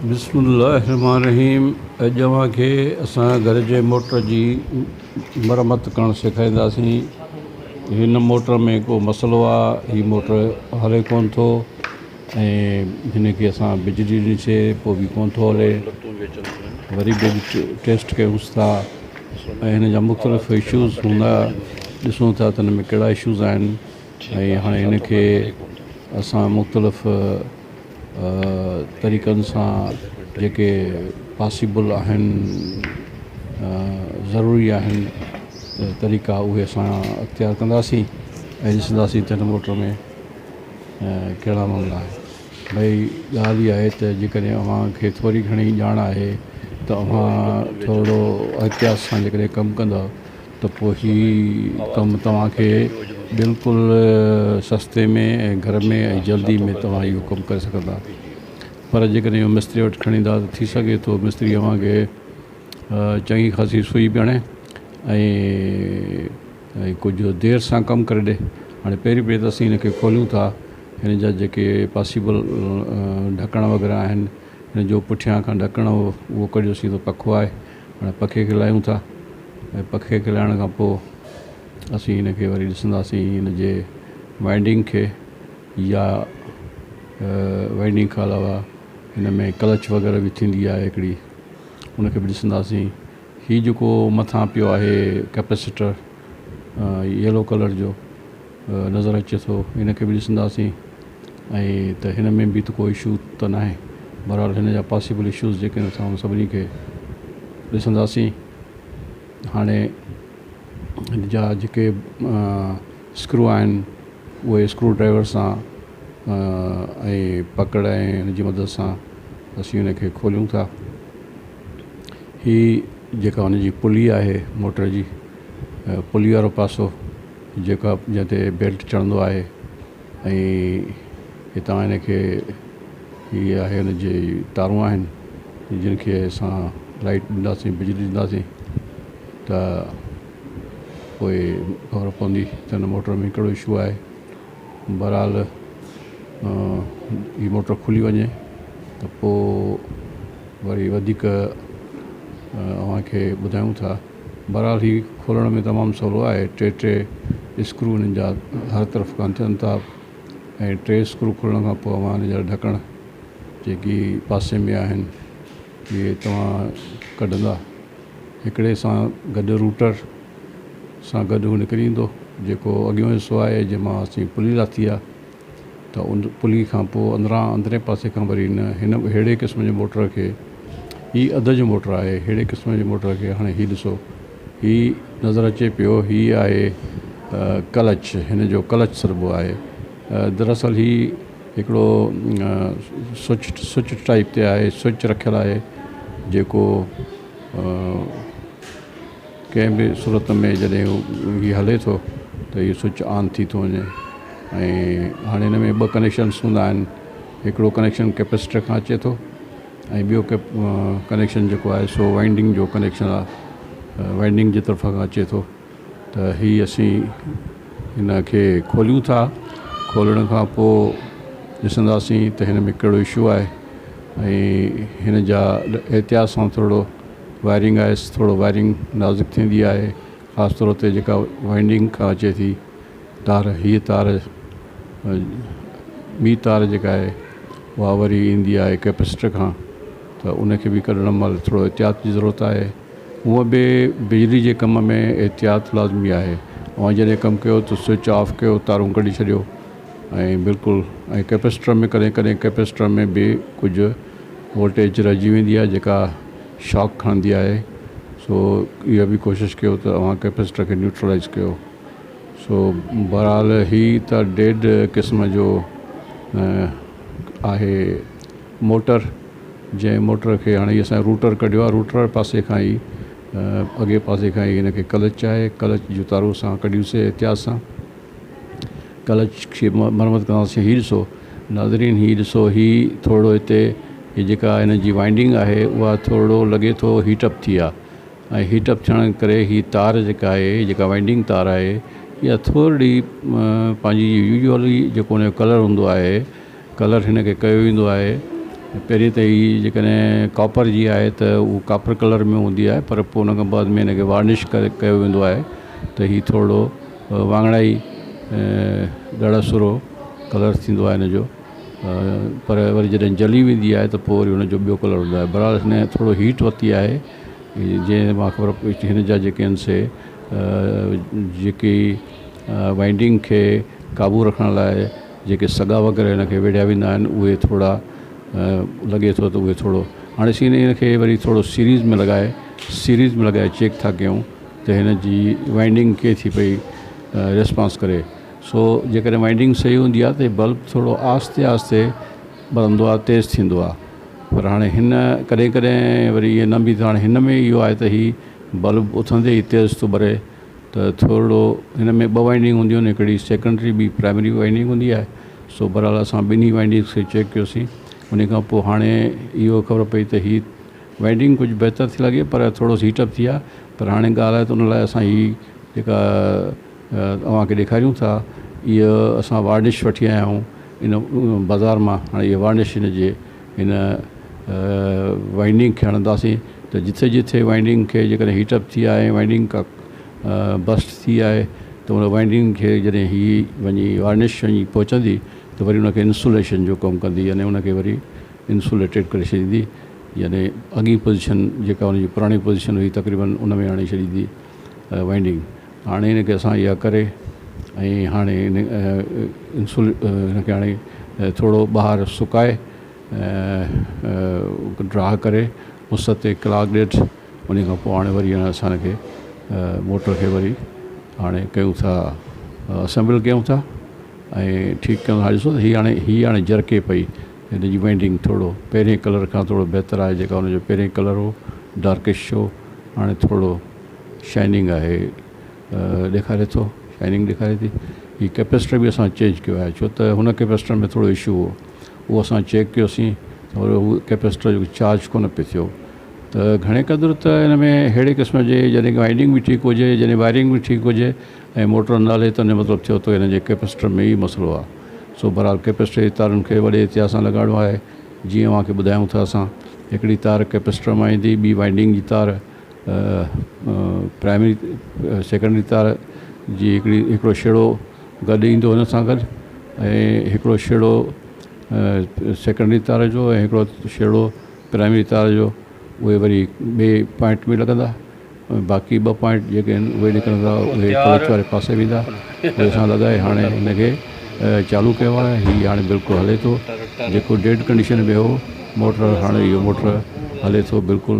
بسم الله الرحمٰن الرحيم اڄ اوهان کي اسان گهر جي موٽر جي مرمت ڪرڻ سيکارينداسين. هن موٽر ۾ ڪو مسئلو آ، هي موٽر هلي ڪون ٿو ۽ هن کي اسان بجلي ڏنيسي پوء به ڪون ٿو هلي، وري به ٽيسٽ ڪيونس ٿا ۽ هن جا مختلف اشوز هوندا، ڏسون ٿا ته هن ۾ ڪهڙا اشوز آهن ۽ هاڻي هن کي اسان مختلف طريقن سان جيڪي پاسيبل آهن، ضروري آهن طريقا، اهي اسان اختيار ڪنداسين ۽ ڏسنداسين ته هن موٽر ۾ ڪهڙا معاملا آهن. ڀئي ڳالهه اها آهي ته جيڪڏهن اوهان کي ٿوري گهڻي ڄاڻ آهي ته اوهان ٿورو احتياط سان جيڪڏهن ڪم ڪندؤ ته پوء هي ڪم توهان کي بلڪل سستي ۾ ۽ گهر ۾ ۽ جلدي ۾ توهان اهو ڪم ڪري سگهندا. پر جيڪڏهن اهو مستري وٽ کڻي ايندا ته ٿي سگهي ٿو مستري اوهان کي چڱي خاصي سوئي به هڻي ۽ ڪجهه دير سان ڪم ڪري ڏي. هاڻي پهرين پهرين ته اسين هن کي کوليون ٿا، هن جا جيڪي پاسيبل ڍڪڻ وغيره آهن، هن جو پٺيان کان ڍڪڻ اهو ڪڍيوسين ته پکو آهي، هاڻي پکي کي لاهيون ٿا ۽ پکي کي لاهڻ کان پوء اسين هن کي وري ڏسنداسين هن جي وائنڊنگ کي يا وائنڊنگ کان علاوه هن ۾ ڪلچ وغيره به ٿيندي آهي هڪڙي، ان کي به ڏسنداسين. هي جيڪو مٿان پيو آهي ڪيپيسيٽر يلو ڪلر جو نظر اچي ٿو، هن کي به ڏسنداسين ۽ ته هن ۾ به ته ڪو اشو ته ناهي. بهرحال هن جا پاسيبل اشوز جيڪي آهن اسان ان سڀني کي ڏسنداسين. هاڻي هن جا جيڪي اسڪرو آهن اهي اسڪرو ڊرائيور سان ۽ پڪڙ ۽ هن جي مدد سان اسين هن کي کوليون ٿا. هي جيڪا هن جي پلي آهي موٽر جي پلي وارو پاسو جيڪا جنهن تي بيلٽ چڙهندو آهي ۽ هتان هن کي هي آهي هن جي تارون آهن جن کي اسان لائيٽ ڏينداسين، بجلي ڏينداسين ته پوء خبر پوندي ته هن موٽر ۾ ڪهڙو اشو آهي. بهرحال هي موٽر کلي وڃي ته پوء وري وڌيڪ اوهان کي ٻڌايون ٿا. بهرحال هي کولڻ ۾ تمام سولو آهي، ٽي ٽي اسڪرو انهن جا هر طرف کان ٿين ٿا ۽ ٽي اسڪرو کولڻ کان پوء اوهان ان جا ڍڪڻ جيڪي پاسي ۾ آهن اهي توهان ڪڍندا. هڪڙي سان گڏ روٽر سان گڏ هو نڪري ايندو جيڪو اڳيون حصو آهي جنهن مان اسين پلي لاٿي آهي ته ان پلي کان پوء اندران اندرين پاسي کان وري هن هن ههڙي قسم جي موٽر کي، هي اڌ جو موٽر آهي، ههڙي قسم جي موٽر کي هاڻي هي ڏسو هي نظر اچي پيو، هي آهي ڪلچ، هن جو ڪلچ سڏبو آهي. دراصل هي هڪڙو سوئچ سوئچ ٽائيپ تي آهي، سوئچ رکيل آهي جيڪو ڪنهن به صورت ۾ جڏهن هي هلي ٿو ته هي سوئچ آن ٿي ٿو وڃي ۽ هاڻي هن ۾ ٻه ڪنيڪشنس هوندا آهن، هڪڙو ڪنيڪشن ڪيپيسٽر کان اچي ٿو ۽ ٻيو ڪنيڪشن جيڪو آهي سو وائنڊنگ جو ڪنيڪشن آهي، وائنڊنگ جي طرف کان اچي ٿو ته هي اسين هن کي کوليون ٿا، کولڻ کان پوء ڏسنداسين ته هن ۾ ڪهڙو اشو آهي ۽ هن جا احتياط سان ٿورو وائرنگ آهي، ٿورو وائرنگ نازڪ ٿيندي آهي، خاص طور تي جيڪا وائنڊنگ کان اچي ٿي تار، هيء تار ٻي تار جيڪا آهي اها وري ايندي آهي ڪيپسٽر کان ته ان کي به ڪڍڻ مهل ٿورو احتياط جي ضرورت آهي. هونء به بجلي جي ڪم ۾ احتياط لازمي آهي. اوهان جڏهن ڪم ڪيو ته سوئچ آف ڪيو، تارون ڪڍي ڇڏيو ۽ بلڪل ۽ ڪيپسٽر ۾ ڪڏهن ڪڏهن ڪيپسٽر ۾ به ڪجهه وولٽيج رهجي ويندي آهي جيڪا شاڪ کڻندي آهي، سو اها به ڪوشش ڪيو ته اوهان ڪيپسٽر کي نيوٽرلائز ڪيو. سو بهرحال هي ته ڏيڍ قسم جو آهي موٽر، جنهن موٽر کي هاڻي اسان روٽر ڪڍيو آهي، روٽر واري پاسي کان ئي اڳئين پاسي کان ئي هن کي ڪلچ آهي، ڪلچ جون تارون اسان ڪڍيونسين احتياط سان ڪلچ کي مرمت ڪنداسين. هي ڏسو ناظرين، هي ڏسو هي ٿورڙو هتي هي جيڪا هن جي وائنڊنگ آهي اها ٿورڙو لڳي ٿو هيٽ اپ ٿي آهي ۽ هيٽ اپ ٿيڻ ڪري هي تار جيڪا آهي، جيڪا وائنڊنگ تار آهي اها ٿورڙي پنهنجي يوزولي جيڪو هن جو ڪلر هوندو آهي، ڪلر هن کي ڪيو ويندو آهي پهرين ته هي جيڪڏهن ڪاپر جي آهي ته اهو ڪاپر ڪلر ۾ هوندي آهي پر پوء ان کان بعد ۾ هن کي وارنش ڪري ڪيو ويندو آهي ته هي ٿورو واڱڻائي ڳاڙها سرو ڪلر ٿيندو آهي هن جو پر وري جڏهن جلي ويندي آهي ته پوء وري هن جو ٻيو ڪلر هوندو آهي بهرحال هن ٿورو هيٽ ورتي آهي جنهن مان خبر پئي ته هن جا جيڪي آهن سي جيڪي وائنڊنگ کي قابو رکڻ لاء جيڪي سڳا وغيره هن کي ويڙهيا ويندا آهن اهي ٿورا لڳي ٿو ته اهي ٿورو هاڻي سين هن کي وري ٿورو سيريز ۾ لڳائي سيريز ۾ لڳائي چيڪ ٿا ڪيون ته هن جي وائنڊنگ ڪيئن ٿي پئي ريسپانس ڪري سو جيڪڏهن وائنڊنگ صحيح هوندي آهي ته بلب ٿورو آهستي آهستي ٻرندو آهي تيز ٿيندو آهي پر هاڻي هن ڪڏهن ڪڏهن وري ائين نه به ٿيو هاڻي هن ۾ اهو آهي ته هي بلب اٿندي ئي تيز ٿو ٻري ته ٿورڙو هن ۾ ٻه وائنڊنگ هونديون آهن هڪڙي سيڪنڊري ٻي پرائمري وائنڊنگ هوندي آهي سو بهرحال اسان ٻنهي وائنڊنگس کي چيڪ ڪيوسين ان کان پوء هاڻي اهو خبر پئي ته هي وائنڊنگ ڪجهه بهتر ٿي لڳي پر ٿورو هيٽ اپ ٿي آهي پر هاڻي ڳالهه آهي ته ان لاء اسان هي جيڪا اوهان کي ڏيکاريون ٿا اهو اسان وارنش وٺي آيا آهيون ان بازار مان هاڻي اها وارنش هن جي هن وائنڊنگ کي هڻنداسين ته جٿي جٿي وائنڊنگ کي جيڪڏهن هيٽ اپ ٿي آهي وائنڊنگ کا بسٽ ٿي آهي ته ان وائنڊنگ کي جڏهن هي وڃي وارنش وڃي پهچندي ته وري ان کي انسوليشن جو ڪم ڪندي يعني ان کي وري انسوليٽيڊ ڪري ڇڏيندي يعني اڳين پوزيشن جيڪا ان جي پراڻي پوزيشن هئي تقريبن ان ۾ آڻي ڇڏيندي وائنڊنگ هاڻي هن کي اسان اها ڪري ۽ هاڻي انسول هن کي هاڻي ٿورو ٻاهر سڪائي ڊرا ڪري اس تي ڪلاڪ ڏيڍ ان کان پوء هاڻي وري اسان هن کي موٽر کي وري هاڻي ڪيون ٿا اسيمبل ڪيون ٿا ۽ ٺيڪ ڪيون ٿا ڏسو هي هاڻي هي هاڻي جرڪي پئي هن جي وائنڊنگ ٿورو پهرين ڪلر کان ٿورو بهتر آهي جيڪا ان جو پهرين ڪلر هو ڊارڪش هو هاڻي ٿورو شائننگ آهي ڏيکاري ٿو شائننگ ڏيکاري ٿي هي ڪيپيسٽر به اسان چينج ڪيو آهي ڇو ته هن ڪيپيسٽر ۾ ٿورو اشو هو اهو اسان چيڪ ڪيوسين ته هو ڪيپيسٽر جو چارج ڪونه پئي ٿيو ته گهڻي قدر ته هن ۾ اهڙي قسم جي جڏهن وائنڊنگ به ٺيڪ هجي جڏهن وائرنگ به ٺيڪ هجي ۽ موٽر نه هلي ته ان جو مطلب ٿيو ته هن جي ڪيپيسٽر ۾ ئي مسئلو آهي سو بهرحال ڪيپيسٽر جي تارن کي وڏي احتياط سان لڳائڻو آهي جيئن اوهان کي ٻڌايون ٿا اسان هڪڙي تار ڪيپيسٽر مان ايندي ٻي وائنڊنگ جي تار پرائمري سيڪنڊري تار جي هڪڙي هڪڙو ڇيڙو گڏ ايندو هن سان گڏ ۽ هڪڙو ڇيڙو سيڪنڊري تار جو ۽ هڪڙو ڇيڙو پرائمري تار جو اهي وري ٻئي پوائنٽ ۾ لڳندا ۽ باقي ٻه پوائنٽ جيڪي آهن اهي نڪرندا اهي ڪلچ واري پاسي ويندا اهي اسان لڳائي هاڻي هن کي چالو ڪيو آهي هي هاڻي بلڪل هلي ٿو جيڪو ڊيڊ ڪنڊيشن ۾ هو موٽر هاڻي اهو موٽر هلي ٿو بلڪل.